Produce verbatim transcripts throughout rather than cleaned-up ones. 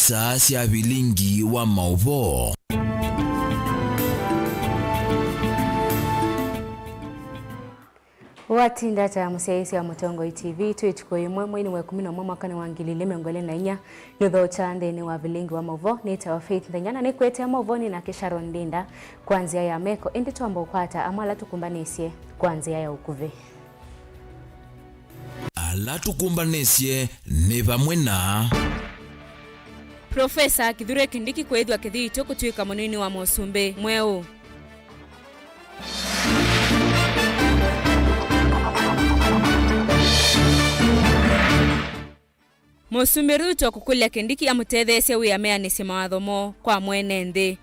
Saa sya vilingi wa maũvoo. Watinda ata mũsyaĩĩsya wa Mũtongoi T V? Twĩ ĩtukũ yĩmwe mweinĩ wa ĩkũmi na ũmwe mwakanĩ wa ngili ilĩ mĩongo ĩlĩ na inya, nĩũthokya nthĩnĩ wa vilingi wa maũvoo. Nĩtawa Faith Nthenya, na nĩkũetea maũvoo nĩ na Kĩsharo Ndinda kwa nzĩa ya meko, ĩndĩ twamba ũkwata amwe ala tũkũmbanĩsye kwa nzĩa ya ũkuvĩ. Ala tũkũmbanĩsye nĩ vamwe na Profesa Kithure Kindiki kwĩthwa Kĩthitũ kũtw'ĩka mũnini wa mũsumbĩ mweũ. Mũsumbĩ Ruto kũkũlya Kindiki amũtetheesye wĩanĩsye mawatho moo kwa mwene nthĩ.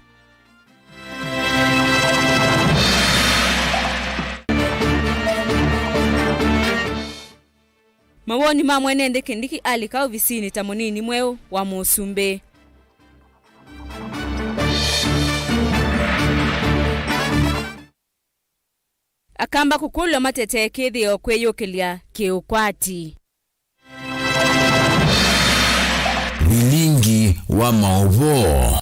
Mawoni ma mwene nthĩ Kindiki alika ovisinĩ ta mũnini mweũ wa mũsumbĩ. Akamba kũkũlw'a matetee kĩthĩo kwĩyũkĩlya kĩũkwati. Vilingi wa maũvoo.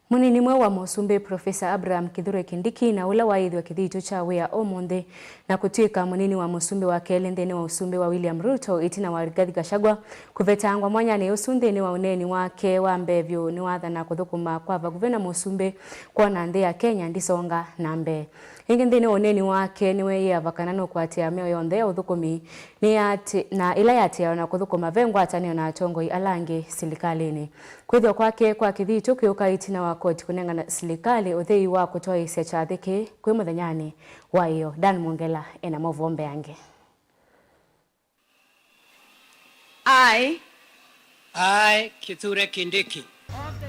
Mũnini mweũ wa mũsumbĩ, Profesa Abraham Kithure Kindiki, na ũla waĩthw'a Kĩthitũ kya wĩa ũmũnthĩ na kũtw'ĩka mũnini wa mũsumbĩ wa kelĩ nthĩnĩ wa ũsumbĩ wa William Ruto, ĩtina wa Rigathi Gachagua kũvetangwa mwanyanĩ ũsu, nthĩnĩ wa ũneeni wake wa mbee vyũ, nĩwathana kũthũkũma kwa vakuvĩ na mũsumbĩ kwona nthĩ ya Kenya ndisonga na mbee. Ĩngĩ nthĩnĩ wa ũneeni wake, nĩweeyĩava kana nũkũatĩĩa mĩao yonthe ya ũthũkũmi nĩ yatĩ-, na ĩla yatĩawa na kũthũkũma ve ngwatanĩo na atongoi ala angĩ silikalĩnĩ. Kwĩthwa kwake kwa Kĩthitũ kĩũka ĩtina wa koti kũnengana silikalĩ ũthei wa kũtwaĩĩsya kyathĩ kĩĩ kwĩ mũthenyanĩ wa ĩyo. Dan Mwongela ena maũvoo mbeange. I, I, Kithure Kindiki.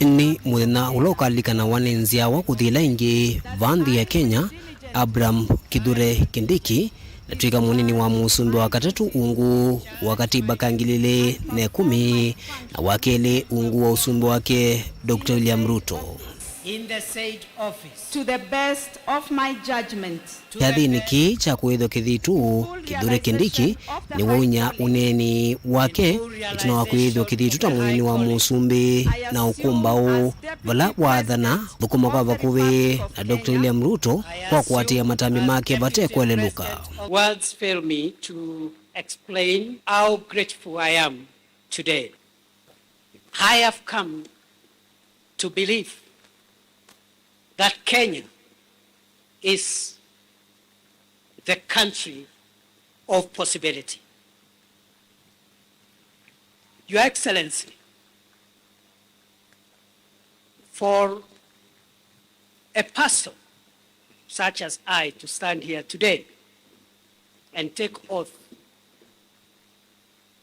Nĩ mũthenya ũla ũkalikanawa nĩ nzyawa kũthi ĩla ĩngĩ va nthĩ ya Kenya, Abraham Kithure Kindiki natw'ĩka mũnini wa mũsumbĩ wa katatũ ungu wa katiba ka ngili ilĩ na ĩkũmi na wa kelĩ ungu wa ũsumbĩ wake Doctor William Ruto. In the said office. To the best of my judgment. Kyathĩnĩ kĩĩ kya kũĩthwa Kĩthitũ, Kithure Kindiki nĩwaunya ũneeni wake ĩtina wa kwĩthwa Kĩthitũ ta mũnini wa mũsumbĩ na ũkũmbaũ vala waathana thũkũma kwa vakuvĩ na Doctor William Ruto kwa kũatĩĩa matambya make vate kwelelũka. Words fail me to explain how grateful I am today. I have come to believe that Kenya is the country of possibility. Your Excellency, for a person such as I to stand here today and take oath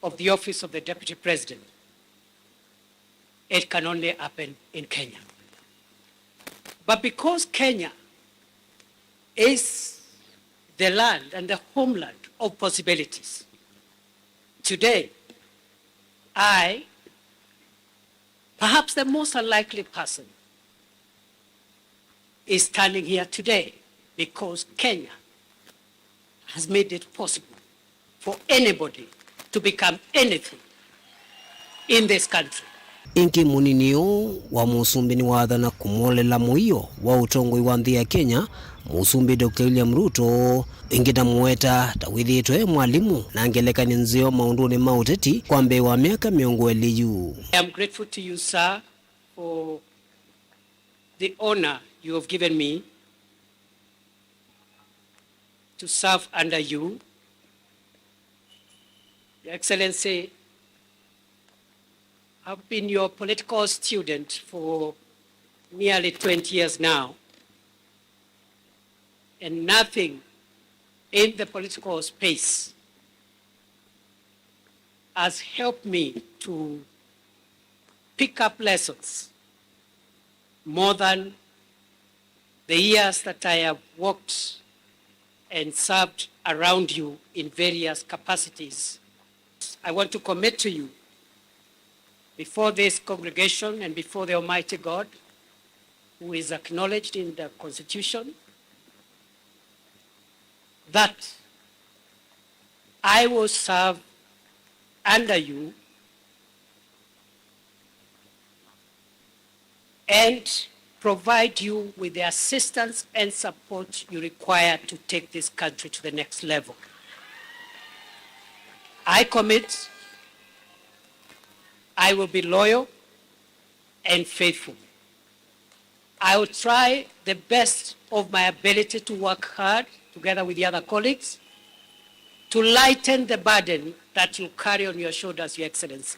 of the office of the Deputy President, it can only happen in Kenya. But because Kenya is the land and the homeland of possibilities, today, I, perhaps the most unlikely person, is standing here today because Kenya has made it possible for anybody to become anything in this country. Ĩngĩ mũnini ũũ wa mũsumbĩ nĩwathana kũmolela mũio wa ũtongoi wa nthĩ ya Kenya, mũsumbĩ Doctor William Ruto, ĩngĩ ndamũweta ta wĩthĩĩtwe e mwalimũ na ngelekany'o nzeo maũndũnĩ ma ũteti kwa mbee wa myaka mĩongo ĩlĩ yu. I am grateful to you, sir, for the honor you have given me to serve under you. Your Excellency, I've been your political student for nearly twenty years now, and nothing in the political space has helped me to pick up lessons more than the years that I have worked and served around you in various capacities. I want to commit to you before this congregation and before the Almighty God, who is acknowledged in the Constitution, that I will serve under you and provide you with the assistance and support you require to take this country to the next level. I commit I will be loyal and faithful. I will try the best of my ability to work hard together with the other colleagues to lighten the burden that you carry on your shoulders, Your Excellency.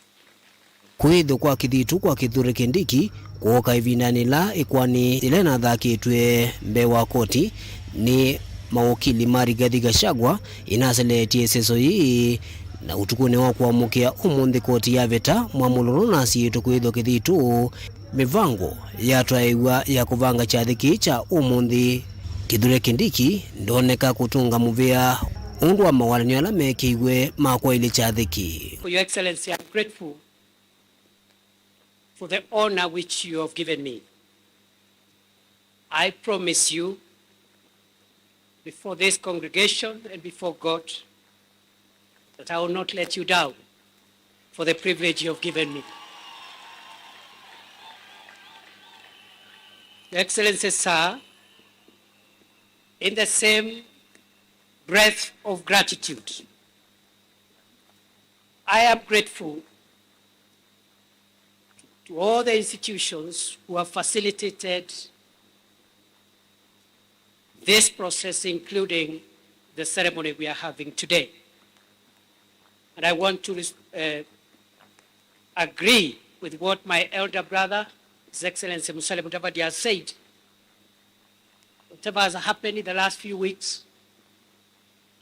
Kwĩthĩwa kwa kĩthitũ kwa Kithure Kindiki kwooka ĩvindanĩ yĩla ĩkoani yĩla ĩnathakĩtw'e mbee wa koti nĩ mawokili ma Rigathi Gachagua, ĩnaseleetye ĩseso yĩĩ, na ũtukũnĩ wa kũamũkĩa ũmũnthĩ koti yaveta mwamũlo ũla ũnasiĩtwe kwĩthĩwa kĩthitũ. Mĩvango yatwaĩw'a ya kũvanga kyathĩ kĩĩ kya ũmũnthĩ, Kithure Kindiki ndoneka kũtũnga mũvea ũndũ wa mawalany'o ala mekĩiwe ma kwaĩlya kyathĩ kĩĩ. For Your Excellency, I'm grateful for the honor which you have given me. I promise you before this congregation and before God that I will not let you down for the privilege you have given me. Your Excellency, sir, in the same breath of gratitude, I am grateful to all the institutions who have facilitated this process, including the ceremony we are having today. And I want to, uh, agree with what my elder brother, His Excellency Musalia Mudavadi, has said. Whatever has happened in the last few weeks,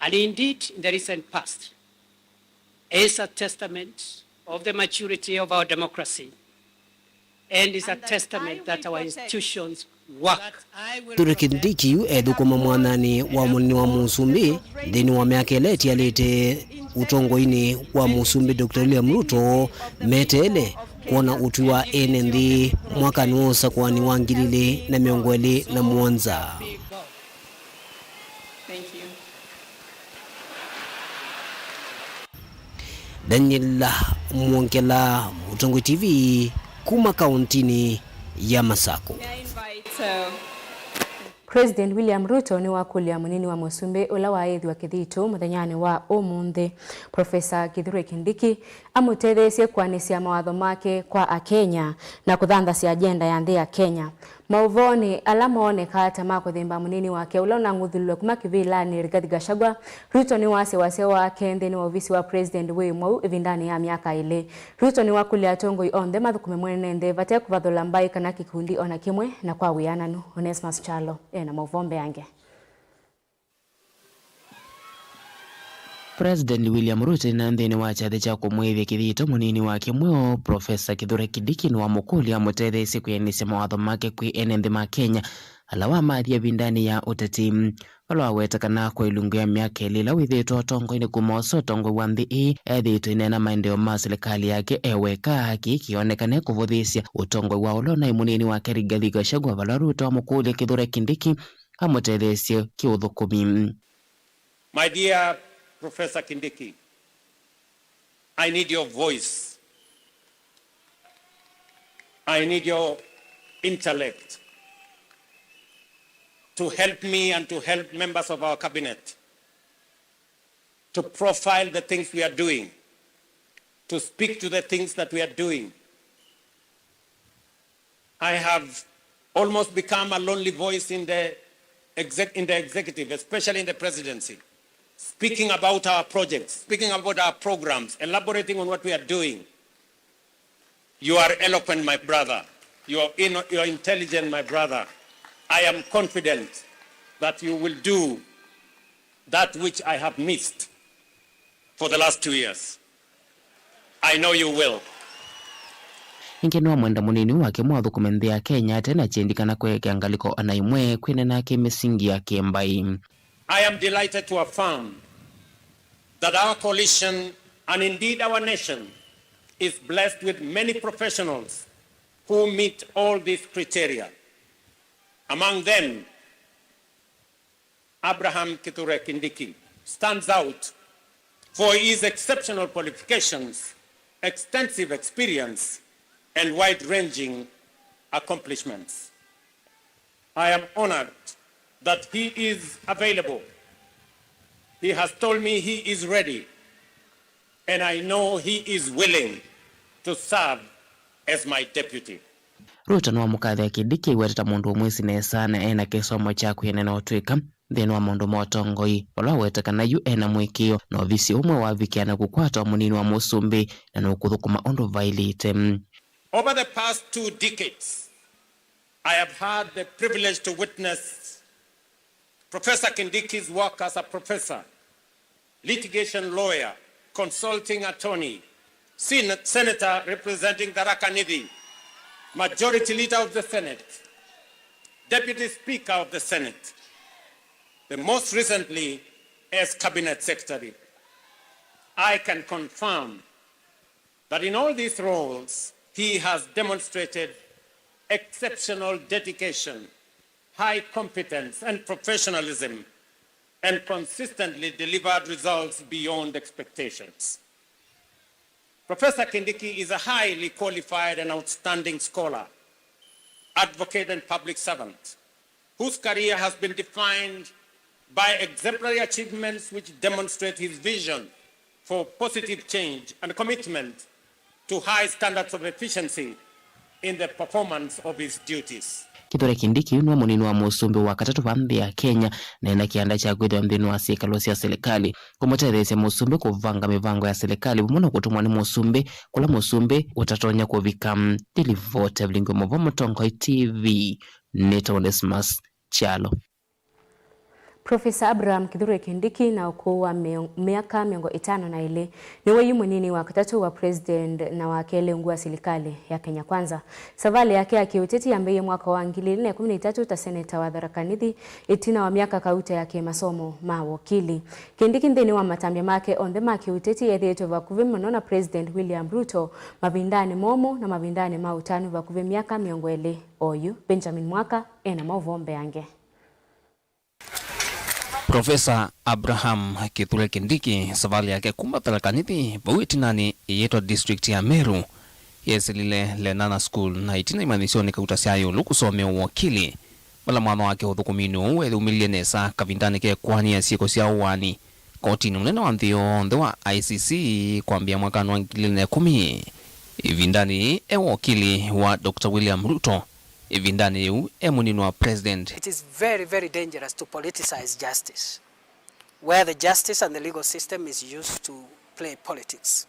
and indeed in the recent past, is a testament of the maturity of our democracy and is a testament that our institutions work. Kithure Kindiki yu ethũkũma mwathanĩ wa mũnini wa mũsumbĩ nthĩnĩ wa myaka ĩla ĩtialĩte ũtongoinĩ wa mũsumbĩ Doctor William Ruto, meteele kwona ũtwi wa ene nthĩ mwakanĩ wa ũsakũani wa ngili ilĩ na mĩongo ĩlĩ na mũonza. Thank you. Daniel Mwongela, Mũtongoi T V, kuma kauntinĩ ya Masakũ. May I invite, uh, President William Ruto nĩwakũlya mũnini wa mũsumbĩ ũla waĩthw'a kĩthitũ mũthenyanĩ wa ũmũnthĩ, Professor Kithure Kindiki, amũtetheesye kũanĩsya mawatho make kwa Akenya na kũthanthasya agenda ya nthĩ ya Kenya. Maũvoonĩ ala moonekaa ta ma kũthĩmba mũnini wake ũla ũnang'uthũlw'e kuma kĩvĩlanĩ, Rigathi Gachagua, Ruto nĩwasya wasya wake nthĩnĩ wa ovisi wa President wĩ mwau ĩvindanĩ ya myaka ĩlĩ. Ruto nĩwakũlya atongoi onthe mathũkũme mwene nthĩ vate kũvathũla mbaĩ kana kĩkundi o na kĩmwe, na kwa wĩananu. Onesmus Kyalo e na maũvoo mbeange. President William Ruto ena nthĩnĩ wa kyathĩ kya kũmwĩthya kĩthito mũnini wake mweũ, Professor Kithure Kindiki, nĩwamũkũlya amũtetheesye kwĩanĩsya mawatho make kwĩ ene nthĩ ma Kenya, ala wamathie ĩvindanĩ ya ũteti, vala waweta kana kwa ilungu ya myaka ĩlĩ ĩla wĩthĩĩtwe ũtongoinĩ kuma osa ũtongoi wa nthĩ ĩĩ, ethĩĩtwe aineena maendeeo ma silikalĩ yake e weka, kĩĩ kĩonekane kũvũthĩĩsya ũtongoi wa ũla ũnaĩ mũnini wake Rigathi Gachagua, vala Ruto amũkũlya Kithure Kindiki amũtetheesye kĩũthũkũmi. My dear Professor Kindiki, I need your voice. I need your intellect to help me and to help members of our cabinet to profile the things we are doing, to speak to the things that we are doing. I have almost become a lonely voice in the exec-, in the executive, especially in the presidency, speaking about our projects, speaking about our programs, elaborating on what we are doing. You are eloquent, my brother. You are in-, you are intelligent, my brother. I am confident that you will do that which I have missed for the last two years. I know you will. Ĩngĩ nĩwamwenda mũnini wake mwathũkũme nthĩ ya Kenya ate na kyendi kana kũekea ngalĩko ona ĩmwe kwĩnena kĩ mĩsingi ya kĩmbaĩ. I am delighted to affirm that our coalition and indeed our nation is blessed with many professionals who meet all these criteria. Among them, Abraham Kithure Kindiki stands out for his exceptional qualifications, extensive experience, and wide-ranging accomplishments. I am honored that he is available. He has told me he is ready, and I know he is willing to serve as my deputy. Ruto nĩwamũkathĩa Kindiki aiweta ta mũndũ ũmwĩsĩ nesa na ena kĩsomo kya kwĩanana na ũtw'ĩka nthĩnĩ wa maũndũ ma ũtongoi, vala aweta kana yu ena mũĩkĩĩo na ovisi ũmwe wavikĩa na kũkwata mũnini wa mũsumbĩ na nũkũthũkũma ũndũ vaĩlĩte. Over the past two decades, I have had the privilege to witness Professor Kindiki's work as a professor, litigation lawyer, consulting attorney, sen-, senator representing Tharaka Nithi, majority leader of the Senate, deputy speaker of the Senate, the most recently as cabinet secretary. I can confirm that in all these roles, he has demonstrated exceptional dedication, high competence, and professionalism, and consistently delivered results beyond expectations. Professor Kindiki is a highly qualified and outstanding scholar, advocate, and public servant whose career has been defined by exemplary achievements which demonstrate his vision for positive change and commitment to high standards of efficiency in the performance of his duties. Kithure Kindiki nĩwe mũnini wa mũsumbĩ wa katatũ va nthĩ ya Kenya, na ena kĩanda kya kwĩthĩwa nthĩnĩ wa syĩkalo sya silikalĩ, kũmũtetheesya mũsumbĩ kũvanga mĩvango ya silikalĩ vamwe na kũtũmwa nĩ mũsumbĩ kũla mũsumbĩ ũtatonya kũvika. Ndilivota Vilingwe Mũvo, Mũtongoi T V, nĩtawa Onesmus Kyalo. Profesa Abraham Kithure Kindiki na ũkũũ wa mĩo-, mĩaka mĩongo ĩtano na ĩlĩ, nĩwe yu mũnini wa katatũ wa President na wa kelĩ ungu wa silikalĩ ya Kenya Kwanza. Savalĩ yake ya kĩũteti yambĩĩie mwaka wa ngili ilĩ na ĩkũmi na itatũ ta seneta wa Tharaka Nithi, ĩtina wa myaka kauta ya kĩmasomo ma wokili. Kindiki nthĩnĩ wa matambya make onthe ma kĩũteti ethĩĩtwe vakuvĩ mũno na President William Ruto mavindanĩ momũ na mavindanĩ ma ũtanu vakuvĩ myaka mĩongo ĩlĩ. Oyu Benjamin Mwaka ena maũvoo mbeange. Profesa Abraham Kithure Kindiki, savalĩ yake kuma Tharaka Nithi, vau ĩtinanĩ ĩyĩtwa district ya Meru, yesilile Lenana School, na ĩtina imanyĩsyonĩ kauta sya ĩũlũ kũsomea ũwokili, vala mwanya wake ũthũkũminĩ ũũ weeyumĩlilye nesa kavindanĩ ke kũanĩa syĩko sya ũaani kotinĩ mũnene wa nthĩ yonthe wa I C C kwambĩĩa mwakanĩ wa ngili ilĩ na ĩkũmi. Ĩvindanĩ yĩĩ e wokili wa Doctor William Ruto. Ĩvindanĩ yĩu e mũnini wa President. It is very, very dangerous to politicize justice, where the justice and the legal system is used to play politics.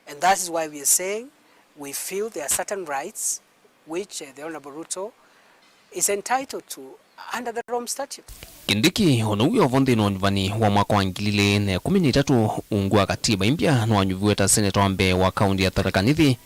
And that is why we are saying we feel there are certain rights which, uh, the Honorable Ruto is entitled to under the Rome Statute. Kindiki, o na ũu wĩ o vo nthĩnĩ wa ũnyuvani wa mwaka wa ngili ilĩ na ĩkũmi na itatũ ungu wa katiba ĩmbya, nĩwanyuviwe ta seneta wa mbee wa kaunti ya Tharaka Nithi,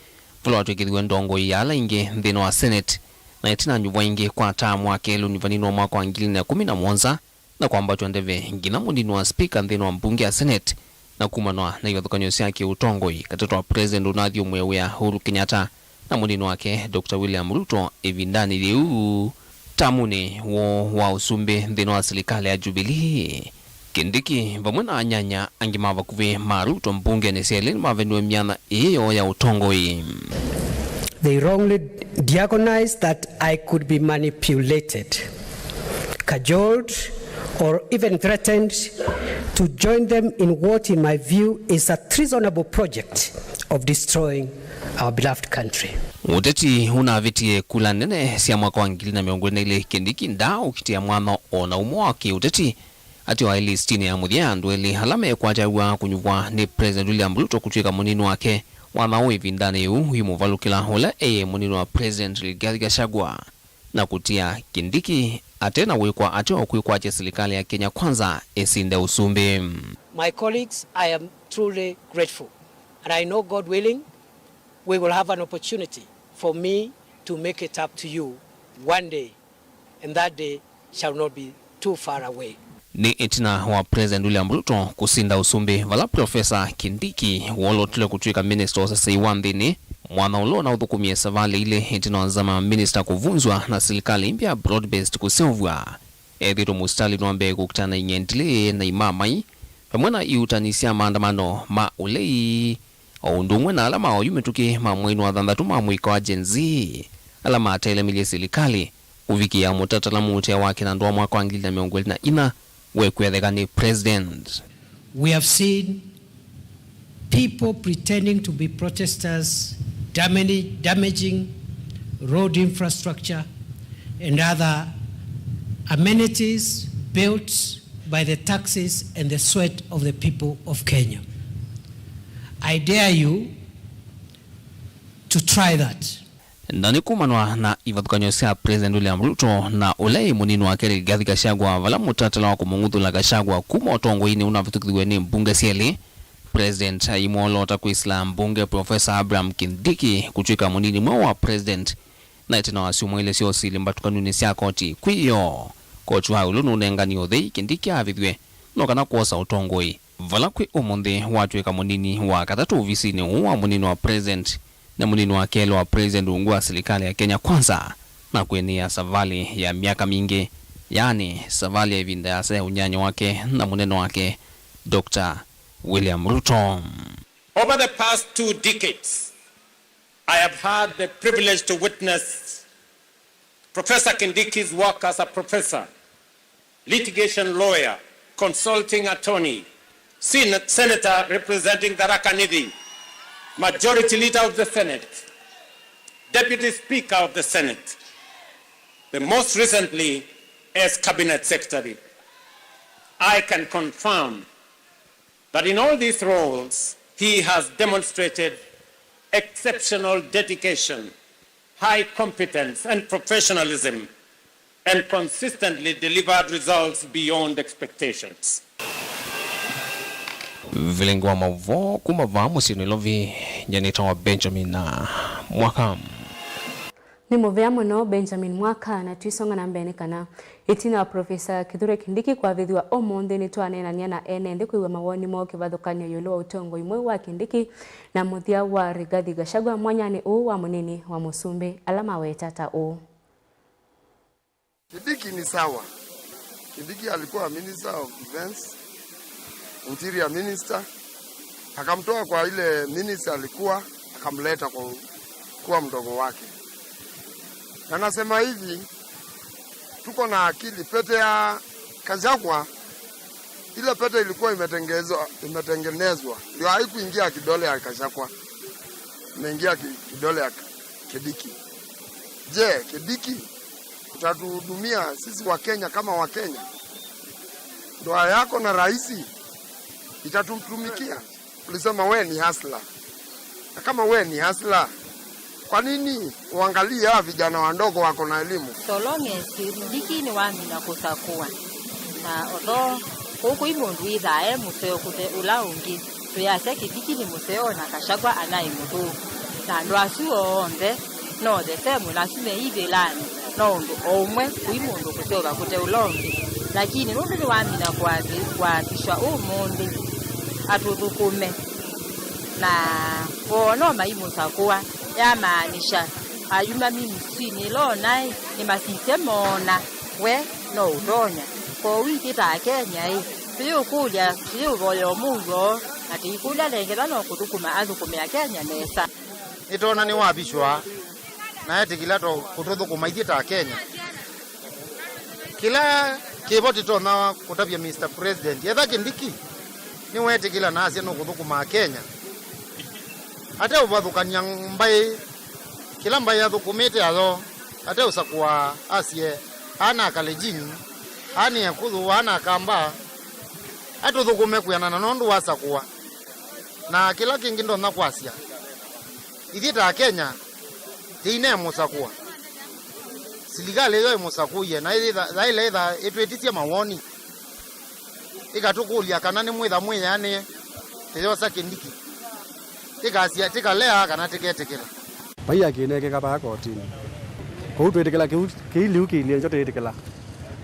vala watw'ĩkĩthiwe ndongoi ya ala aingĩ nthĩnĩ wa Senate, na ĩtina anyuvwa ĩngĩ kwa taamu wa kelĩ ũnyuvaninĩ wa mwaka wa ngili ilĩ na ĩkũmi na mũonza, na kwambatw'a ndeve nginya mũnini wa spika nthĩnĩ wa mbunge ya Senate, na kumanwa na ivathũkany'o sya kĩũtongoi katĩ wa President ũnathyũmũe wĩa Uhuru Kenyatta na mũnini wake Doctor William Ruto ĩvindanĩ yĩu. Tamunĩ woo wa ũsumbĩ nthĩnĩ wa silikalĩ ya Jubilee, Kindiki vamwe na anyanya angĩ ma vakuvĩ ma Ruto mbungenĩ sya ĩlĩ nĩmaveniwe myanya ĩĩ yoo ya ũtongoi. They wrongly diagnosed that I could be manipulated, cajoled, or even threatened to join them in what, in my view, is a treasonable project of destroying our beloved country. Ũteti ũnavĩtie kula nene sya mwaka wa ngili na mĩongo ĩlĩ na ilĩ, Kindiki ndaaũkitĩa mwanya o na ũmwe wa kĩũteti. Atĩ waĩ listinĩ ya mũthya ya andũ elĩ ala mekwataw'a kũnyuvwa nĩ President William Ruto kũtw'ĩka mũnini wake, mwanya ũũ ĩvindanĩ yĩu wĩmũvalũkĩla ũla eĩ mũnini wa President Rigathi Gachagua, na kũtia Kindiki ate na wĩkwa ate o kwĩkwatya silikalĩ ya Kenya Kwanza ĩsinde ũsumbĩ. My colleagues, I am truly grateful, and I know, God willing, we will have an opportunity for me to make it up to you one day, and that day shall not be too far away. Nĩ ĩtina wa President William Ruto kũsinda ũsumbĩ vala Professor Kindiki wolotile kũtw'ĩka minista wa ũsesei wa nthĩnĩ, mwana ũla ũnaũthũkũmie savalĩ ilĩ ĩtina wa nzama ya minista kũvunzwa na silikalĩ ĩmbya ya broad-based kũseũvw'a. Ethĩĩtwe mũsitalĩnĩ wa mbee kũkitana na ing'endilĩ na imamai, vamwe na iutani sya maandamano ma ũlei, o ũndũ ũmwe na ala maoyu mĩtũkĩ ma mweinĩ wa thanthatũ ma mũika wa Gen Z, ala matelemelye silikalĩ kũvikĩa mũtatala mũtee wa kĩnandũ wa mwaka wa ngili na mĩongo ĩlĩ na inya wekwetheka nĩ President. We have seen people pretending to be protesters, damani-, damaging road infrastructure and other amenities built by the taxes and the sweat of the people of Kenya. I dare you to try that. Na nĩ kumanwa na ivathũkany'o sya President William Ruto na ũla ĩ mũnini wake Rigathi Gachagua, vala mũtatala wa kũmũng'uthũla Gachagua kuma ũtongoinĩ ũnavĩtũkĩthiw'e nĩ mbunge syelĩ, President aimwolota kwĩsĩla mbunge Professor Abraham Kindiki kũtw'ĩka mũnini mweũ wa President, na ĩtina wa syumwa ilĩ sya ũsili mbatũkanunĩ sya koti kwĩoo, koti wa ĩũlũ nũnenganie ũthei Kindiki avĩthw'e no kana kwosa ũtongoi. Vala kwĩ ũmũnthĩ watw'ĩka mũnini wa katatũ ovisinĩ ũũ wa mũnini wa President, na mũnini wa kelĩ wa President ungu wa silikalĩ ya Kenya Kwanza, na kwĩnĩĩa savalĩ ya myaka mingĩ, yaani savalĩ ya ĩvinda yasa ya ũnyanya wake na mũnene wake, Doctor William Ruto. Over the past two decades, I have had the privilege to witness Professor Kindiki's work as a professor, litigation lawyer, consulting attorney, sen-, senator representing Tharaka Nithi, majority leader of the Senate, deputy speaker of the Senate, the most recently as cabinet secretary. I can confirm that in all these roles, he has demonstrated exceptional dedication, high competence, and professionalism, and consistently delivered results beyond expectations. Vilingi wa maũvoo kuma vaa mũsyĩ Nairobi, nyanĩtawa Benjamin na Mwaka. Nĩ mũvea mũno Benjamin Mwaka, na tũisonga na mbee nĩ kana ĩtina wa Professor Kithure Kindiki kwavĩthw'a ũmũnthĩ, nĩtwaneenany'a na ene nthĩ kwĩw'a mawoni moo kĩvathũkany'o ĩũlũ wa ũtongoi mweũ wa Kindiki na mũthya wa Rigathi Gachagua mwanyanĩ ũũ wa mũnini wa mũsumbĩ, ala maweta ta ũũ. Kindiki ni sawa. Kindiki alikuwa minister of defense, interior minister. Akamtoa kwa ile ministry alikuwa, akamleta kwa kuwa mdogo wake. Na nasema hivi, tuko na akili. Pete ya Gachagua, ile pete ilikuwa imetengezwa-, imetengenezwa, ndio haikuingia kidole ya Gachagua, imeingia ki-, kidole ya Kindiki. Je, Kindiki, utatuhudumia sisi wa Kenya kama wa Kenya? Ndoa yako na rais itatutumikia? Ulisema we ni hustler. Na kama we ni hustler, kwa nini uangalie hawa vijana wadogo wako na elimu? So long as Kindiki nĩwamina kũsakũa. Na although kũu kũi mũndũ wĩthaa e mũseo kũte ũla ũngĩ, twĩasya Kindiki nĩ mũseo na Gachagua anaĩ mũthũku. Na andũ asu onthe no the same, na asu me ivĩlanĩ, no ũndũ o ũmwe kũi mũndũ kũseũva kũte ũla ũngĩ. Lakini nũndũ nĩwamina kũathi-, kũathishwa ũmũnthĩ, atũthũkũme. Na woo no maimũsakũa, yamaanisha ayuma ministry-inĩ ĩla onaĩ nĩmasisye moona we no ũtonya. Kwoou ithyĩ ta Akenya-ĩ, tũyĩũkũlya, tũyĩũvoya ũmũuo, na tũikũlya nengethwa no kũthũkũma athũkũme Akenya nesa. Nĩtwona nĩwavishwa na etĩkĩla to kũtũthũkũma ithyĩ ta Akenya. Kĩla kĩvo tũtonya kũtavya Mister President, etha Kindiki nĩweetĩkĩla na asya nũkũthũkũma Akenya, ateũvathũkany'a mbaĩ, kĩla mbaĩ athũkũmĩte ayo, ateũsakũa asye, aa na Kalenjin, aa nĩ Ekũyũ, aa na Akamba, atũthũkũme kwĩanana na ũndũ wasakũa. Na kĩla kĩngĩ ndonya kwasya, ithyĩ ta Akenya, tĩineemũsakũa. Silikalĩ ĩyo ĩmũsakũie, na ĩyĩtha-, yaĩle ĩtha ĩtwĩtisye mawoni, ĩkatũkũlya kana nĩmwĩtha mwĩanĩe, tĩyosa Kindiki. Tĩkasya, tĩkalea kana tĩketĩkĩla. Vai akĩnekeka vaa kotinĩ. Kũu twĩtĩkĩla kĩu kĩiliu kĩilyĩ nĩkyo tĩĩtĩkĩla.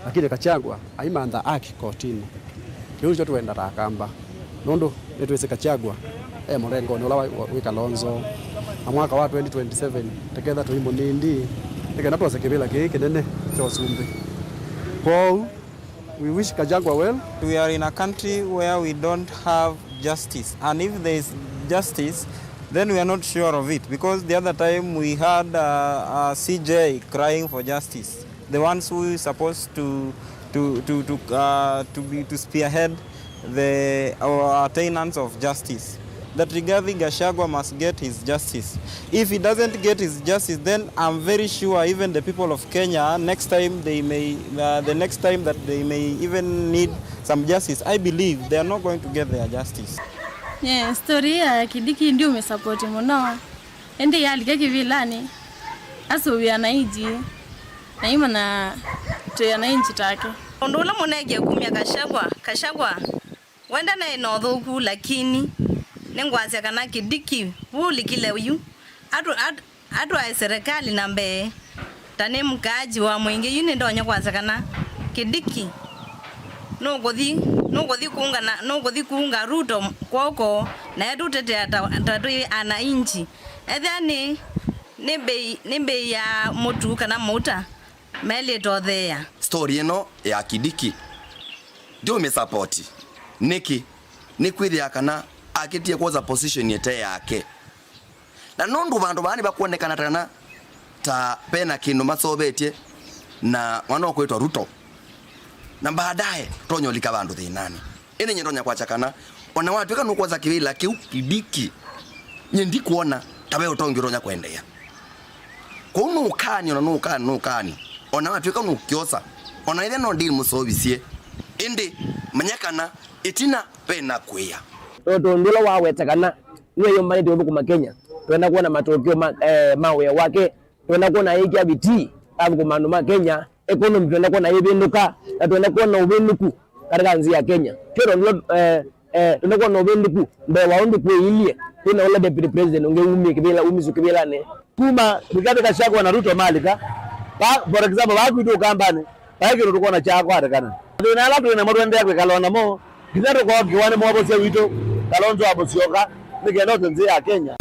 Lakini Gachagua aimantha haki kotinĩ. Kĩu nĩkyo twenda ta Akamba. Nũndũ nĩtwĩsĩ Gachagua e mũrengonĩ ũla wa, wa, wĩ Kalonzo. Na mwaka wa twenty twenty-seven, teketha tũimũnindi, nĩ kenda twose kĩvĩla kĩĩ kĩnene kya ũsumbĩ. Kwoou, we wish Gachagua well. We are in a country where we don't have justice. And if there is justice, then we are not sure of it. Because the other time we had, uh, a C J crying for justice. The ones who is supposed to, to, to, to, uh, to be, to spearhead the, our attainance of justice, that Rigathi Gachagua must get his justice. If he doesn't get his justice, then I'm very sure even the people of Kenya, next time they may, uh, the next time that they may even need some justice, I believe they are not going to get their justice. Yeah, story ya Kindiki ndiũmĩsapoti mũno. Ĩndĩ yalika kĩvĩlanĩ, asũvĩa na iji. Na imanya twĩ na inji take. Ũndũ ũla mũneekie kumya Gachagua, Gachagua, wenda naĩ na ũthũku, lakini nĩngwasya kana Kindiki, vu ũlikile yu, atũ-, at-, atwae serikali na mbee. Ta nĩ mkaaji wa Mwingi yu, nĩndonya kwasya kana Kindiki nũkũthi, nũkũthi kuunga na, nũkũthi kuunga Ruto kwoko, na etũtetea ta, ta twĩ ana inji. Ethĩa nĩ, nĩ mbei, nĩ mbei ya mũtu kana mauta, melĩte ũtheea. Story ĩno ya Kindiki ndiũmĩsapoti. Nĩkĩ? Nĩkwĩthĩa kana akĩtie kwosa position ĩte yake. Na nũndũ vandũ vaa nĩvakwonekana kana ta vena kĩndũ masovetye na mwana ũkwĩtwa Ruto. Na baadaye tũtonya ũlika vandũ thĩnanĩ. Ĩndĩ nyie ndonya kwasya kana ona watw'ĩka nũkwosa kĩvĩla kĩu Kindiki, nyie ndikwona ta ve ũtongi ũtonya kũendeea. Kwoou nũkani, ona nũkani, nũkani, ona watw'ĩka nũkyosa, ona ĩthe no ndĩmũseũvisye, ĩndĩ manya kana ĩtina ve na kwĩa. Tondũ ũndũ ũla waweta kana nĩweyũmbanĩtye ũthũkũma Kenya, twenda kwona matokeo ma, eh, ma wĩa wake. Twenda kwona aĩkĩa vitii athũkũma andũ ma Kenya, economy twenda kwona ĩvĩndũka, na twenda kwona ũvĩndũku katika nthĩ ya Kenya. Twĩ tondũ, eh, eh, twenda kwona ũvĩndũku mbee wa ũndũ kwĩilyĩ, kwĩna ũla deputy president ũngĩ umie kĩvĩla, umisye kĩvĩlanĩ. Kuma Rigathi Gachagua na Ruto malika, va, for example, vaa kwitũ Ũkambanĩ, vai kĩndũ tũkwona kyakwatikana. Mathĩna ala twĩ namo tũendeea kwĩkala o namo, nginya tũkookiwa nĩ mwovosya witũ, Kalonzo wa Musyoka, nĩ kenda ũtĩ nthĩ ya Kenya.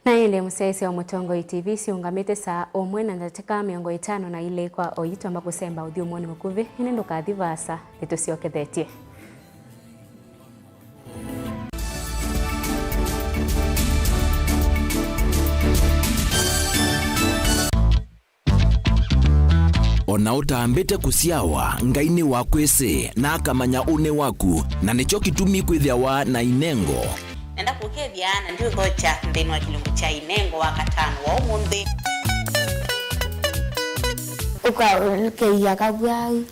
Na ĩndĩ mũsyaĩĩsya wa Mũtongoi T V siũngamĩte saa ũmwe na ndatĩka mĩongo ĩtano na ilĩ kwa oyu. Twamba kũsemba ũthyũmũonĩ mũkuvĩ, ĩndĩ ndũkathi vaasa, nĩtũsyokethetye. O na ũtambĩte kũsyawa, Ngai nĩwakwĩsĩ, na akamanya ũnĩ waku, na nĩkyo kĩtumi kwĩthĩawa na inengo. Nenda kũkethya, na ndiũthokya nthĩnĩ wa kĩlungu kya inengo wa katano wa ũmũnthĩ. Ũkaũlũkĩia kavwau.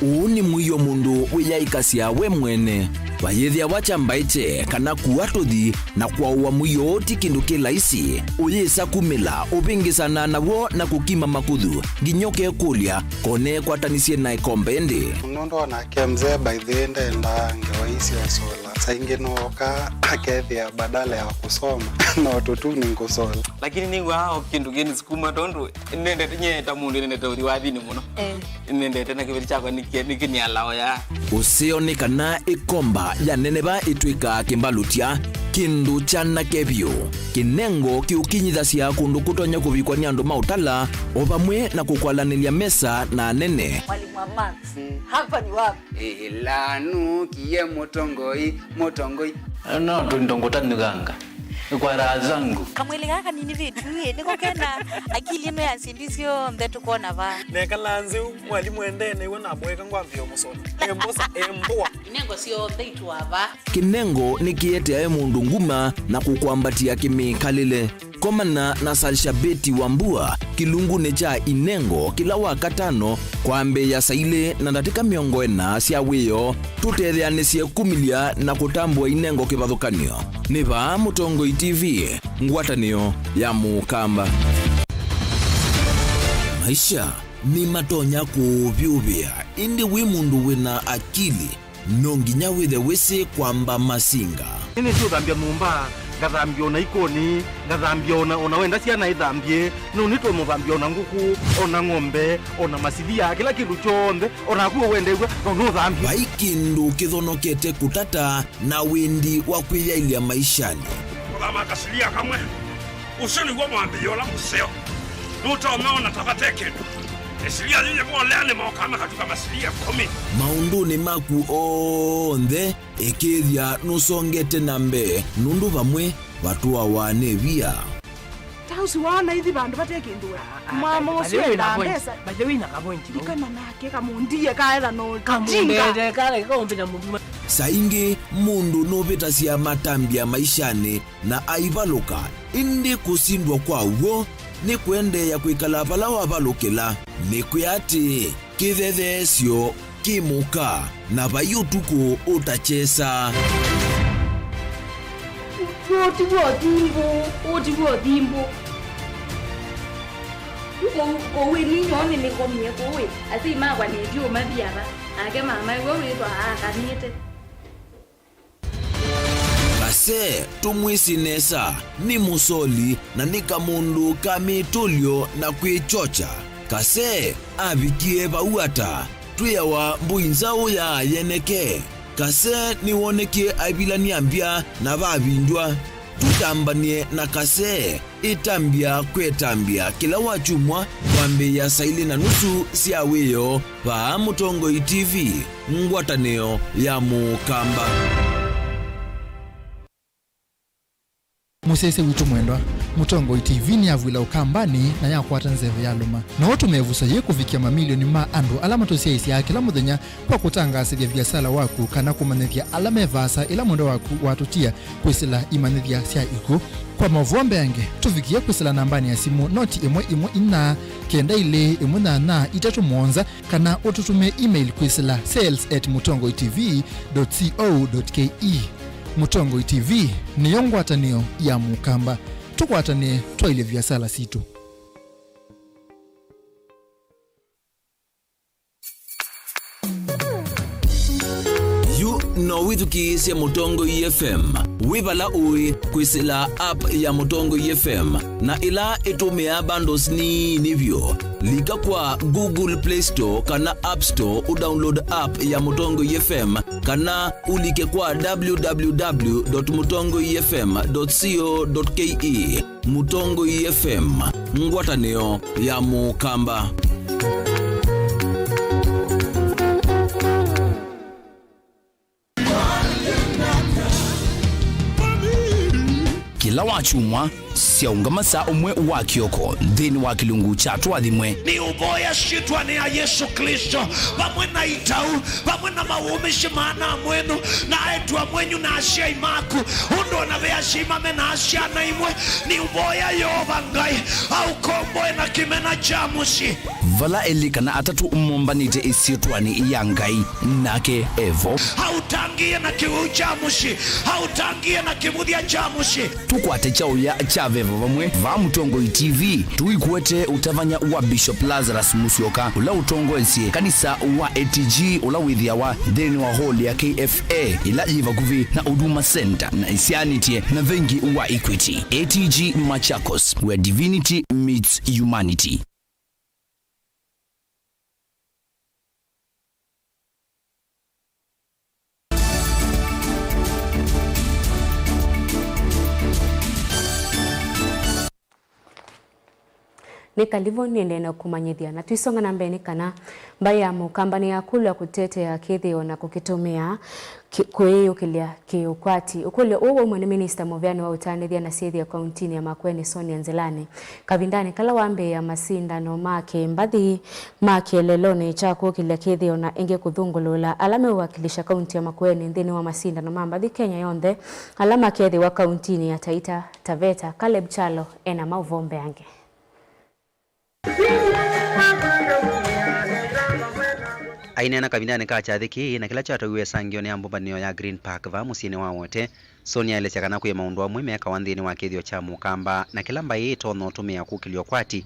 Ũũ nĩ mũio mũndũ wĩyaĩkasya we mwene. Vayĩthĩawa kya mbaĩkye kana kua tũthi na kwaũa mũio ũũ ti kĩndũ kĩ laisi. Ũyĩsa kumĩla, ũvĩngĩsana naw'o na kũkima makuthu, nginya ũkekũlya, kone kwatanisye na ĩkombe ĩndĩ. Nũndũ onake mzee by the way ndendaa ngewa ii sya ũsola. Saa ingĩ nooka akethĩa badala ya kũsoma no tũtuni ngũsola. Lakini nĩw'aa o kĩndũ kĩnĩsukuma tondũ nĩnendete, nyie ta mũndũ nĩnendete ũthi wathinĩ mũno. Eh. Nĩnendete na kĩveti kyakwa nĩkĩ-, nĩkĩnialao ya. Ũseo nĩ kana ĩkomba ya neneva ĩtw'ĩkaa kĩmbalũtya, kĩndũ kyanake vyũ. Kĩnengo kĩũkinyithasya kũndũ kũtonya kũvikwa nĩ andũ ma ũtala, o vamwe na kũkwalanĩlya mesa na anene. Mwalimu wa maths, hapa ni wapi? Ĩla nũkie mũtongoi, mũtongoi. No tũindo ngũtanyũkanga. Kwa raha zangu. Kamwĩlĩ gaka kanini vitu ĩ, nĩko kena akili ĩno ya syĩndũ syonthe tũkona vaa. Nekala nzĩ ũ, mwalimũ endee nĩw'o namũeka ngwambĩĩa ũmũsoma. Embosa, embũa. Inengo syonthe itũa vaa. Kĩnengo nĩkĩeteae mũndũ nguma na kũkwambatĩa kĩmĩkalĩle. Komana na Salshabeti Wambua kĩlungunĩ kya Inengo kĩla wa katano kwambĩĩa saa ilĩ na ndatĩka mĩongo ĩna sya wĩoo. Tũtetheanĩsye kumĩlya na kũtambũa Inengo kĩvathũkany'o. Nĩ vaa Mũtongoi T V, ngwatanĩo ya Mũkamba. Maisha Nĩmatonya kũũvyũvĩa, ĩndĩ wĩ mũndũ wĩ na akili, no nginya wĩthe wĩsĩ kwamba masinga. Nĩnĩsĩ ũthambya nyũmba, ngathambya o na ikoni, ngathambya o na, o na wenda syana ithambye, no nĩtũmũthambya o na ngũkũ, o na ng'ombe, o na masilia, kĩla kĩndũ kyonthe, o naku ũwendeew'a, no nũthambye. Vai kĩndũ kĩthonokete kũtata na wendi wa kwĩyaĩlya maishanĩ. Kũthama kasilia kamwe. Ũsu nĩw'o mwambĩĩo ũla mũseo. Nũtonya ona ta vate kĩndũ. Ĩsilia yĩyĩ volea nĩmokaa makatuka masilia ĩkũmi. Maũndũnĩ maku onthe, ĩkĩĩthya nũsongete na mbee, nũndũ vamwe vatũawa nĩ via. Ta ũsu waona ithi vandũ vate kĩndũ we. Mama ũsu endaa mbesa. By the way, na kavointi. Ndikana nake kamũndie kaetha no jinga. Kamũndete kale kaũmbĩ na mũthuma. Saa ingĩ mũndũ nũvĩtasya matambya maishanĩ na aivalũka, ĩndĩ kũsindwa kwa w'o nĩ kũendeea kwĩkala vala wavalũkĩla. Nĩkwĩa atĩĩ, kĩthetheesyo kĩ mũka, na vai ũtukũ ũtakyesa. Ũũ ti w'o thimbũ, ũũ ti w'o thimbũ. Kũu, kũu ĩ ninyoo nĩnĩkomie kũu ĩ, asyai makwa nĩtyo mathi ava, nake mama ĩwe wĩthwa aakanĩte. Kase, tũmwĩsĩ nesa, nĩ mũsoli na nĩ kamũndũ ka mĩtũlyo na kwĩkyokya. Kase avikie vau ata? Twĩawa mbũi nzaũ ya yeneke. Kase nĩwonekie aivilany'a mbya na vavindywa. Tũtambany'e na Kase. Ĩtambya kwĩtambya kĩla wakyumwa kwambĩĩa saa ilĩ na nusu sya wĩoo vaa Mũtongoi T V, ngwatanĩo ya Mũkamba. Mũsyaĩĩsya witũ mwendwa, Mũtongoi T V nĩyavw'ĩla Ũkambanĩ na yakwata nzeve yalũma. No ũtũme ĩvuso yĩĩ kũvikĩa mamilioni ma andũ ala matũsyaĩĩsyaa kĩla mũthenya kwa kũtangaasĩthya viasala waku kana kũmanyĩthya ala me vaasa ĩla mwendwa waku watũtia kwĩsĩla imanyĩthya sya ikw'ũ. Kwa maũvoo mbeange, tũvikĩe kwĩsĩla nambanĩ ya simũ noti ĩmwe ĩmwe inya kenda ilĩ ĩmwe nyanya itatũ mũonza, kana ũtũtũmĩe email kwĩsĩla sales at mũtongoi T V dot co dot K E. Mũtongoi T V nĩyo ngwatanĩo ya Mũkamba. Tũkwatanĩe twaĩlye viasala sitũ. Yu no wĩthukĩĩsye Mũtongoi F M wĩ vala ũĩ kwĩsĩla app ya Mũtongoi F M, na ĩla ĩtũmĩaa bundles nini vyũ. Lika kwa Google Play Store kana App Store ũdownload app ya Mũtongoi F M, kana ũlike kwa W W W dot mũtongoi F M dot co dot K E. Mũtongoi F M, ngwatanĩo ya Mũkamba. Kĩla wakyumwa, syaũngama saa ũmwe wa kĩoko nthĩnĩ wa kĩlungu kya Tũathimwe. Nĩũvoya syĩtwanĩ ya Yesũ Klĩsto, vamwe na itau, vamwe na mawũmĩsye maana mwenyu, na aĩtu amwenyu na asyai maku, ũndũ o na ve asyai mamenaa syana imwe, nĩũvoya Yeova Ngai aũkomboe na kĩmena kya mũsyĩ. Vala elĩ kana atatũ mombanĩte ĩsyĩtwanĩ ya Ngai, nake e vo. Aũtangĩĩe na kĩwĩu kya mũsyĩ, aũtangĩĩe na kĩvũthya kya mũsyĩ. Tũkwate kyaũya kya veva vamwe vaa Mũtongoi T V. Tũikwete ũtavany'a wa Bishop Lazarus Musyoka, ũla ũtongoesye kanisa wa A T G, ũla wĩthĩawa nthĩnĩ wa hall ya K F A, ĩla yĩ vakuvĩ na Huduma Center na ĩsyaanĩtye na vengi wa Equity. A T G Machakos, where divinity meets humanity. Nĩ kalivũ nĩendee na kũmanyĩthya, na twisonga na mbee nĩ kana mbaĩ ya Mũkamba nĩyakũlw'a kũtetea kĩthĩo na kũkĩtũmĩa ki-, kwĩyĩũkĩlya kĩ-ũkwati. Ũkũlyo ũũ waumw'a nĩ minista mũveani wa ũtanĩthya na syĩthĩo kauntinĩ ya Makueni, Sonia Nzilani, kavindanĩ kala wambĩĩa masindano ma kĩ-mbathi ma kĩeleelonĩ kya kũkĩlya kĩthĩo na ĩngĩ kũthũngũlũla ala meũwakilisha kaunti ya Makueni nthĩnĩ wa masindano ma mbathi Kenya yonthe ala makethĩwa kauntinĩ ya Taita Taveta. Caleb Kyalo ena maũvoo mbeange. Aineena kavindanĩ ka kyathĩ kĩĩ na kĩla kyatwaĩwe ĩsangĩonĩ ya mbũmbanĩo ya Green Park vaa mũsyĩnĩ wa Wote, Sonia aelesya kana kwĩ maũndũ amwe mekawa nthĩnĩ wa kĩthĩo kya Mũkamba, na kĩla mbaĩ ĩtonya ũtũmĩa kũkĩlya ũkwati,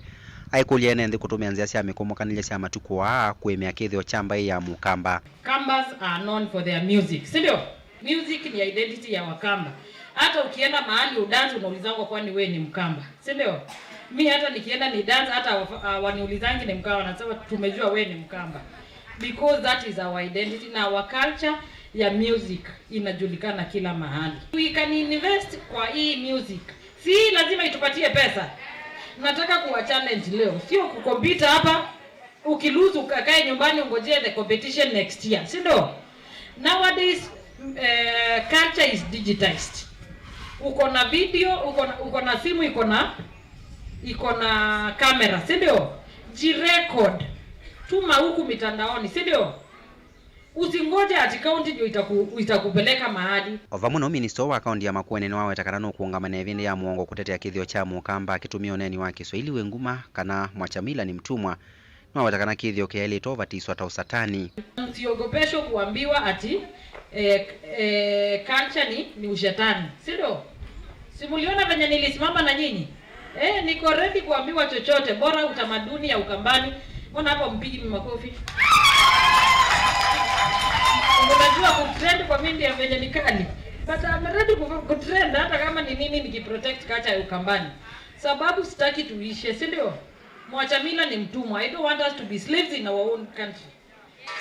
Aikũlya ene nthĩ kũtũmĩa nzĩa sya mĩkomokanĩlye sya matukũ aa kũĩmĩa kĩthĩo kya mbaĩ ya Mũkamba. Kambas are known for their music, si ndio? Music ni identity ya Wakamba. Hata ukienda mahali udance, unaulizangwa, "Kwani wewe ni Mkamba?" Si ndio? Mi hata nikienda ni dance, hata wa- ah, waniulizangi ni Mkamba, wanasema, "Tumejua wewe ni Mkamba." Because that is our identity na our culture ya music inajulikana kila mahali. We can invest kwa hii music. Si lazima itupatie pesa. Nataka kuwa challenge leo, sio kukompita hapa. Ukilose ukakae nyumbani ungojee the competition next year, si ndio? Nowadays, eh, culture is digitized. Uko na video, uko na, uko na simu, iko na iko na kamera, si ndio? Jirecord, tuma huku mitandaoni, si ndio? Usingoje ati kaunti ndio itaku, itakupeleka mahali. O vamwe nau, minista wa kaunti ya Makueni nĩwaweta kana nũkũũngama na ĩvĩndĩ ya mũongo kũtetea kĩthĩo kya Mũkamba akĩtũmĩa ũneeni wa Kĩswaili wĩ nguma kana Mwachamila ni mtumwa. Nĩwaweta kana kĩthĩo kĩaĩlĩte ũvatiswa ta ũsatani. Msiogopeshwe kuambiwa ati eh, eh, culture ni, ni ushetani, si ndio? Si muliona venye nilisimama na nyinyi? Eh, niko ready kuambiwa chochote, bora utamaduni ya Ukambani. Mbona hapa mpigi makofi? Unajua kutrend kwa media venye ni kali. But I'm ready ku- kutrend hata kama ni nini, nikiprotect culture ya Ukambani. Sababu sitaki tuishe, si ndio? Mwachamila ni mtumwa. I don't want us to be slaves in our own country.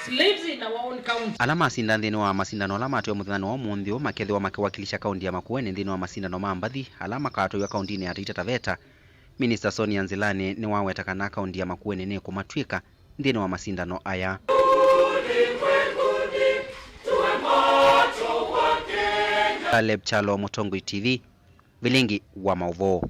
Slaves in our own county. Ala masinda nthĩnĩ wa masindano ala matwĩe mũthenyanĩ wa ũmũnthĩ ũũ makethĩwa makĩwakilisha kaunti ya Makueni nthĩnĩ wa masindano ma mbathi ala makatwaiwa kauntinĩ ya Taita Taveta. Minista Sonia Nzilani nĩwaweta kana kaunti ya Makueni nĩkũmatw'ĩka nthĩnĩ wa masindano aya. Caleb Kyalo, Mũtongoi T V, Vilingi wa Maũvoo.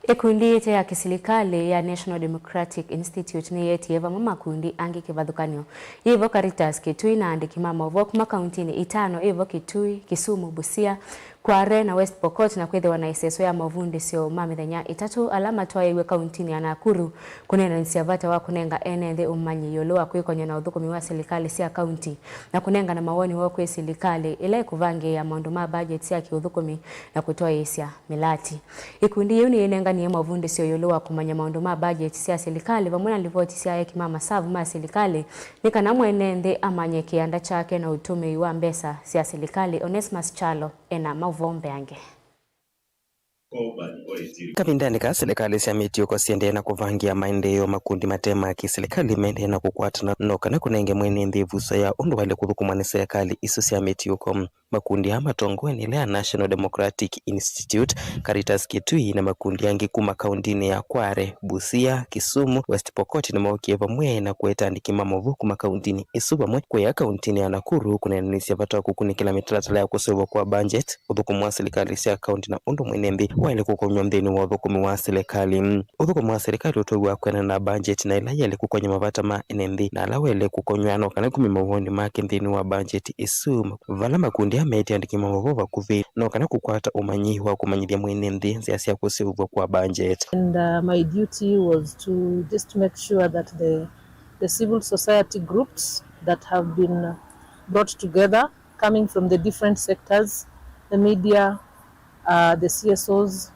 Ĩkundi ĩte ya kĩsilikalĩ ya National Democratic Institute nĩyetie vamwe makundi angĩ kĩvathũkany'o. Yĩvo Caritas Kitui na andĩki ma maũvoo kuma kauntinĩ itano, ĩvo Kitui, Kisumu, Busia, Kware na West Pokot, na kwĩthĩwa na ĩseso ya mavundĩsyo ma mĩthenya ĩtatũ ala matwaĩiw'e kauntinĩ ya Nakuru kũneenanĩsya vata wa kũnenga ene nthĩ ũmanyi ĩũlũ wa kwĩkony'a na ũthũkũmi wa silikalĩ sya kaunti na kũnengana mawoni woo kwĩ silikalĩ ĩla ĩkũvangĩĩa maũndũ ma budget sya kĩũthũkũmi na kũtwaĩĩsya mĩlati. Ĩkundi yĩu nĩyĩnenganie mavundĩsyo ĩũlũ wa kũmanya maũndũ ma budget sya silikalĩ vamwe na livoti sya eki ma masavu ma silikalĩ nĩ kana mwene nthĩ amanye kĩanda kyake na ũtũmĩi wa mbesa sya silikalĩ. Onesmus Kyalo ena maũvoo mbeange. Kavindanĩ kaa, silikalĩ sya mĩtiũko siendee na kũvangĩĩa maendeeo makundi mate ma kĩsilikalĩ mendee na kũkwatana no kana kũnenge mwene nthĩ ĩvuso ya ũndũ waĩle kũthũkũmwa nĩ silikalĩ isu sya mĩtiũko. Makundi aa matongoew'e nĩ ĩla ya National Democratic Institute, Caritas Kitui, na makundi angĩ kuma kauntinĩ ya Kware, Busia, Kisumu, West Pokot nĩmookie vamwe na kũeta andĩki ma maũvoo kuma kauntinĩ isu vamwe kũya kauntinĩ ya Nakuru kũneenanĩsya vata wa kũkunĩkĩla mĩtalatala ya kũseũvw'a kwa budget, ũthũkũmi wa silikalĩ sya kaunti na ũndũ mwene nthĩ waĩle kũkonywa nthĩnĩ wa ũthũkũmi wa silikalĩ. Ũthũkũmi wa silikalĩ ũtwaiwa kwĩanana na budget na ĩla yaĩle kũkony'a mavata ma ene nthĩ na ala waĩle kũkonywa no kana kumya mawoni make nthĩnĩ wa budget ĩsu, vala makundi aa meĩtye andĩki ma maũvoo vakuvĩ no kana kũkwata ũmanyi wa kũmanyĩthya mwene nthĩ nzĩa sya kũseũvw'a kwa budget. And uh, my duty was to just make sure that the, the civil society groups that have been brought together coming from the different sectors, the media, uh, the C S Os,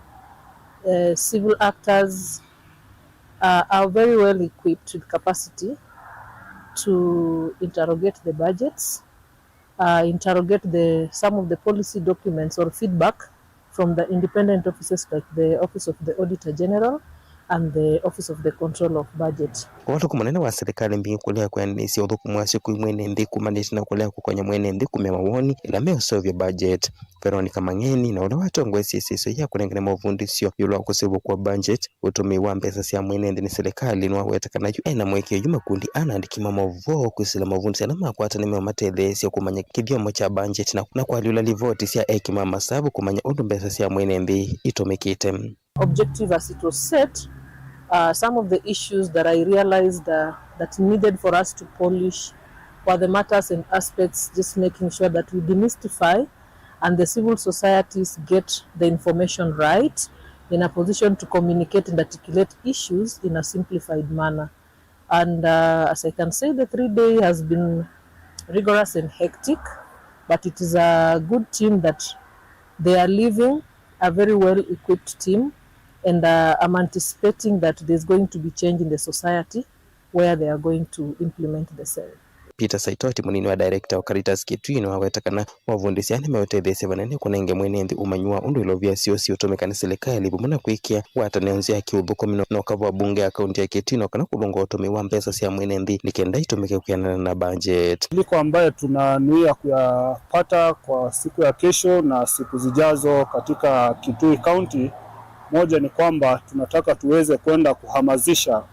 uh, civil actors, uh, are very well equipped with capacity to interrogate the budgets, uh, interrogate the, some of the policy documents or feedback from the independent offices like the Office of the Auditor General and the Office of the Control of Budget. Ũvalũku mũnene wa silikalĩ mbingĩ kũlea kwĩanĩsya ũthũkũmi wasyo kwĩ mwene nthĩ kumanĩte na kũlea kũkony'a mwene nthĩ kumya mawoni ĩla meũseũvya budget. Veronica Mang'eni, na ũla watongoesye ĩsesũ ya kũnengane mavundĩsyo ĩũlũ wa kũseũvw'a kwa budget, ũtũmĩi wa mbesa sya mwene nthĩ nĩ silikalĩ, nĩwaweta kana yu ena mũĩkĩĩo yu makundi ana andĩki ma maũvoo kwĩsĩla mavundĩsyo ala makwata nĩmeũmatetheesya kũmanya kĩthyomo kya budget na, na kũalyũla livoti sya eki ma masavu kũmanya ũndũ mbesa sya mwene nthĩ itũmĩkĩte. Objective as it was set, uh, some of the issues that I realized uh, that needed for us to polish were the matters and aspects, just making sure that we demystify and the civil societies get the information right in a position to communicate and articulate issues in a simplified manner. And uh, as I can say, the three day has been rigorous and hectic, but it is a good team that they are leaving, a very well equipped team And uh, I'm anticipating that there's going to be change in the society where they are going to implement the same. Peter Saitoti, mũnini wa director wa Caritas Kitui, nĩwaweta kana mavundĩsya nĩmeũtetheesya vanene kũnenge mwene nthĩ ũmanyi wa ũndũ ilovia syoo siũtũmĩka nĩ silikalĩ, vamwe na kwĩkĩa ngwatanĩo nzeo ya kĩũthũkũmi na ũkavaa mbunge ya kaunti ya Kitui, no kana kũlũnga ũtũmĩi wa mbesa sya mwene nthĩ nĩ kenda itũmĩke kwĩanana na budget. Liko ambayo tunanuia kuyapata kwa siku ya kesho na siku zijazo katika Kitui County, moja ni kwamba tunataka tuweze kwenda kuhamasisha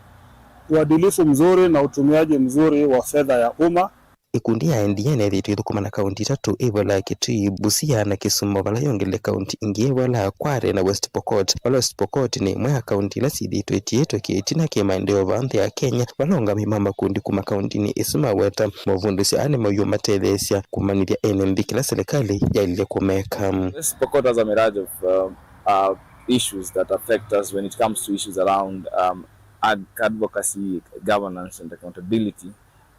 uadilifu mzuri na utumiaji mzuri wa fedha ya umma. Ikundi ya N D A nĩyĩthĩĩtwe ĩthũkũma na kaunti itatũ, ĩvala ya Kitui, Busia na Kisumu, vala yongele kaunti ingĩ, vala ya Kwale na West Pokot. Vala West Pokot nĩ ĩmwe ya kaunti ila syĩthĩĩtwe itiĩtwe kĩtina kĩ maendeeo vaa nthĩ ya Kenya, vala aũngamĩi ma makundi kuma kauntinĩ ĩsu maweta mavundĩsyo aa nĩmaũw'a matetheesya kũmanyĩthya ene nthĩ kĩla silikalĩ yaĩlile kũmeka. West Pokot has a myriad of, uh, uh, issues that affect us when it comes to issues around, um, ad-, advocacy, governance and accountability.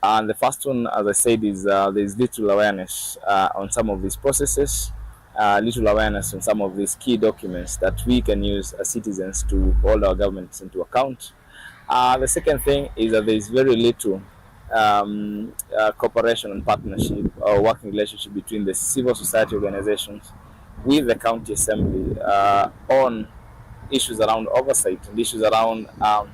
And the first one, as I said, is, uh, there's little awareness, uh, on some of these processes, uh, little awareness on some of these key documents that we can use as citizens to hold our governments into account. Uh, the second thing is that there is very little, um, uh, cooperation and partnership or working relationship between the civil society organizations with the county assembly, uh, on issues around oversight and issues around, um,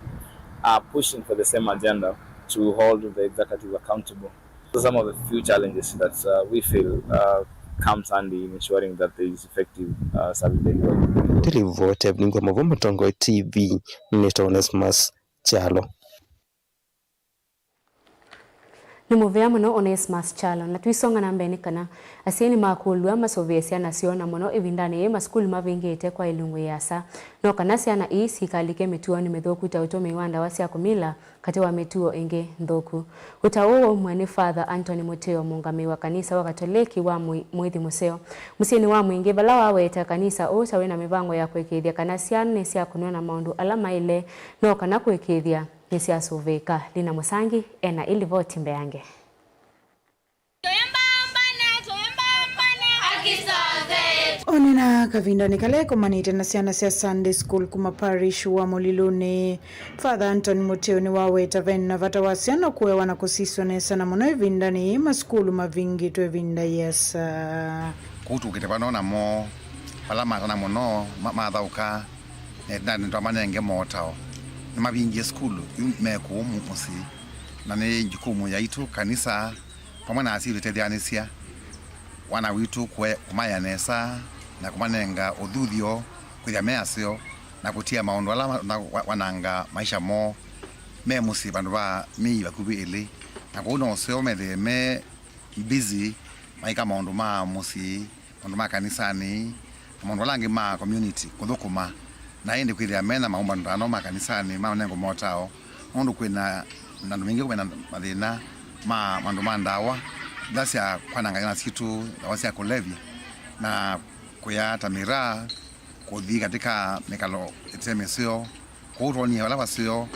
uh, pushing for the same agenda to hold the executive accountable. So some of the few challenges that, uh, we feel, uh, comes handy in ensuring that there is effective, uh, service delivery. Ndilivota Evelyn Ngoma, Mũtongoi T V, nĩ Onesmus Kyalo. Nĩ mũvea mũno Onesmus Kyalo, na tũisonga na mbee nĩ kana asyai nĩmakũlw'a masũvĩe syana syoo, na mũno ĩvindanĩ yĩĩ masukulu mavingĩte kwa ilungu ĩasa, no kana syana ii sikalike mĩtuonĩ mĩthũku ta ũtũmĩi wa ndawa sya kũmila, katĩ wa mĩtuo ĩngĩ nthũku. Ũtao ũũ waumw'a nĩ Father Anthony Mũtĩo, mũũngamĩi wa kanisa wa Katoleki wa Mũi-, Mũithi Mũseo, mũsyĩnĩ wa Mwingĩ, vala waweta kanisa ũũ ta wĩna mĩvango ya kũĩkĩĩthya kana syana nĩsyakũnw'a na maũndũ ala maĩle, no kana kũĩkĩĩthya nĩsyasũvĩĩka. Lina Mũsangi ena ĩlivoti mbeange. Tũimbambane, tũimbambane, haki zote. Onena kavindanĩ kala ĩkomanĩte na syana sya Sunday School kuma parish wa Mũlilũnĩ, Father Anthony Mũtĩo nĩwaweta vena vata wa syana kũewa na kũsiswa nesa, na mũno ĩvindanĩ yĩĩ masukulu mavingĩtwe ĩvinda yĩasa. Kũu tũkĩte vano namo, vala matana mũno ma-, mathaũka, na nĩtwamanenge motao. Nĩmavingie sukulu, yu me kũu mu-, mũsyĩ, na nĩ jukumu yaitũ kanisa, vamwe na asyai tũtetheanĩsya wana witũ kũe-, kũmaea nesa na kũmanenga ũthuthyo kwĩthĩa me aseo na kũtia maũndũ ala ma-, na wa-, wananga maisha moo me mũsyĩ vandũ va myei vakuvĩ ĩlĩ. Na kwoou no ũseo methĩe me busy maika maũndũ ma mũsyĩ, maũndũ ma kanisanĩ, na maũndũ ala angĩ ma community kũthũkũma, na ĩndĩ kwĩthĩa me na maũmbano ta ano ma kanisanĩ manengo motao, nũndũ kwĩ na, na andũ maingĩ kwĩ na mathĩna ma maũndũ ma ndawa ila sya kwananga syana sitũ, ndawa sya kũlevya, na kũya ta mĩraa, kũthi katika mĩkalo ĩte mĩseo, kwoou twonie vala vaseo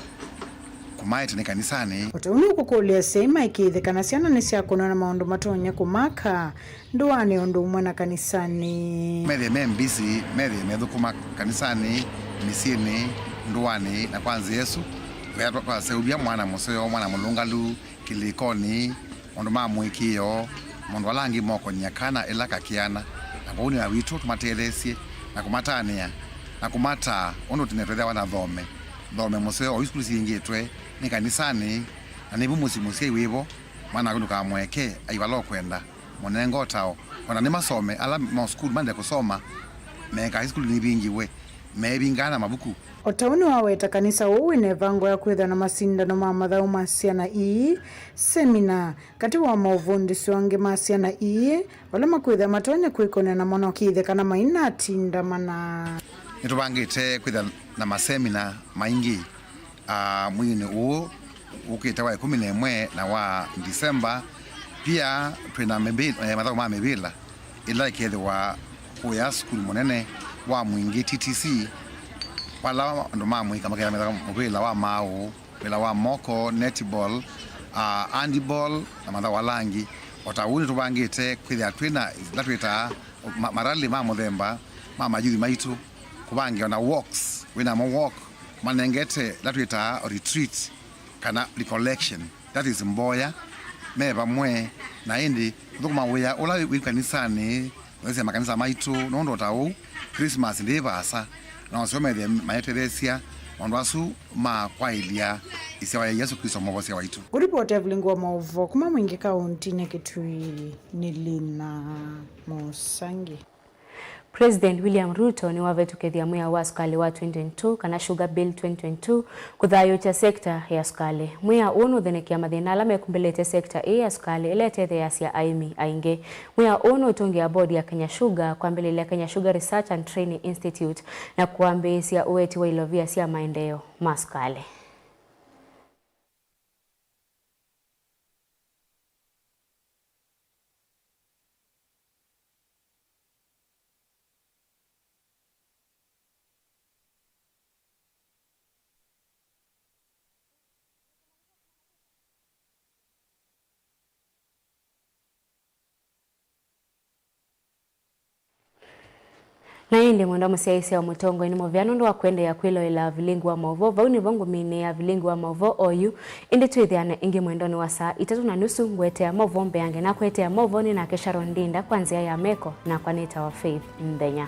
kũmaete nĩ kanisanĩ. O ta ũu nĩũkũkũlya asyai maĩkĩĩthe kana syana nĩsyakũnwa na maũndũ matonya kũmaka ndũanĩ ũndũ ũmwe na kanisanĩ. Methĩe me mbisi, methĩe methũkũma kanisanĩ, mĩsyĩnĩ, ndũanĩ, na kwa nzĩa ĩsu, wĩa twa-, twaseũvya mwana mũseo, mwana mũlũngalu, kĩlĩkonĩ, maũndũ ma mũĩkĩĩo, maũndũ ala angĩ mokonia kana ĩla kakĩana, na kwoou nĩ wĩa witũ tũmatetheesye na kũmatanĩa na kũmataa ũndũ tene twethĩawa na thome, thome mũseo, oyu sukulu singĩtwe nĩ kanisanĩ, na nĩvu mũsyĩ mũsyai wĩvo, mwana waku ndũkamũeke ai vala ũkwenda, mũnenge ũtao, ona nĩmasome, ala mo sukulu mande kũsoma, mekaa sukulu nĩvingĩwe, meevingaa na mavuku. O ta ũu nĩwaweta kanisa ũũ wĩna ĩvango ya kwĩthĩwa na masindano ma mathaũ ma syana ii, semina, katĩ wa maũvundĩsyo angĩ ma syana ii, vala makwĩthĩa matonya kwĩkonĩa namo na kĩĩthya kana mainatinda mana. Nĩtũvangĩte kwĩthĩa na masemina maingĩ, ah, mweinĩ ũũ ũkĩte wa ĩkũmi na ĩmwe na wa December. Pia twĩ na mĩvĩ-, eh, mathaũ ma mĩvĩla ĩla ĩkethĩwa kũya sukulu mũnene wa Mwingĩ T T C, vala andũ ma mũika makethĩa metha mũvĩla wa maaũ, mũvĩla wa moko, netball, ah, handball, na mathaũ ala angĩ. O ta ũu nĩtũvangĩte kwĩthĩa twĩ na ila twĩtaa ma-, marali ma mũthemba ma mayuthi maitũ, kũvangĩwa na walks Wĩnamo walk manengete la twĩtaa retreat kana recollection, that is mboya, me vamwe na ĩndĩ kũthũkũma wĩa ũla wĩ kanisanĩ, noĩsya makanisa maitũ, nũndũ o ta ũu Christmas ndĩ vaasa, na oseo methĩe maetetheesya maũndũ asu ma kwaĩlya ĩsyawa ya Yesũ Klĩsto Mwovosya waitũ. Kũlipoti ya vilingi wa maũvoo kuma Mwingi kauntinĩ Kitui nĩ Lina Mũsangi. President William Ruto nĩwavetũkĩthya mwĩao wa sukalĩ wa twenty twenty-two kana Sugar Bill twenty twenty-two kũthayũũkya sekta ya sukalĩ. Mwĩao ũũ nũthenekea mathĩna ala mekumbĩlĩte sekta ĩĩ ya sukalĩ ĩla ĩtetheeasya aĩmi aingĩ. Mwĩao ũũ nũtũngĩa bodi ya Kenya Sugar kwambĩlĩlya Kenya Sugar Research and Training Institute na kwambĩĩsya ũeti wa ilovia sya maendeeo ma sukalĩ. Na ĩndĩ mwendwa mũsyaĩĩsya wa Mũtongoi nĩ mũvea nũndũ wa kũendeea kwĩloela vilingi wa maũvoo. Vau nĩvo ngũminĩĩa vilingi wa maũvoo oyu, ĩndĩ twĩthĩane ĩngĩ mwendonĩ wa saa itatũ na nusu ngũetea maũvoo mbeange. Na kũetea maũvoo nĩ nake Sharon Ndinda kwa nzĩa ya meko, nakwa nĩtawa Faith Nthenya.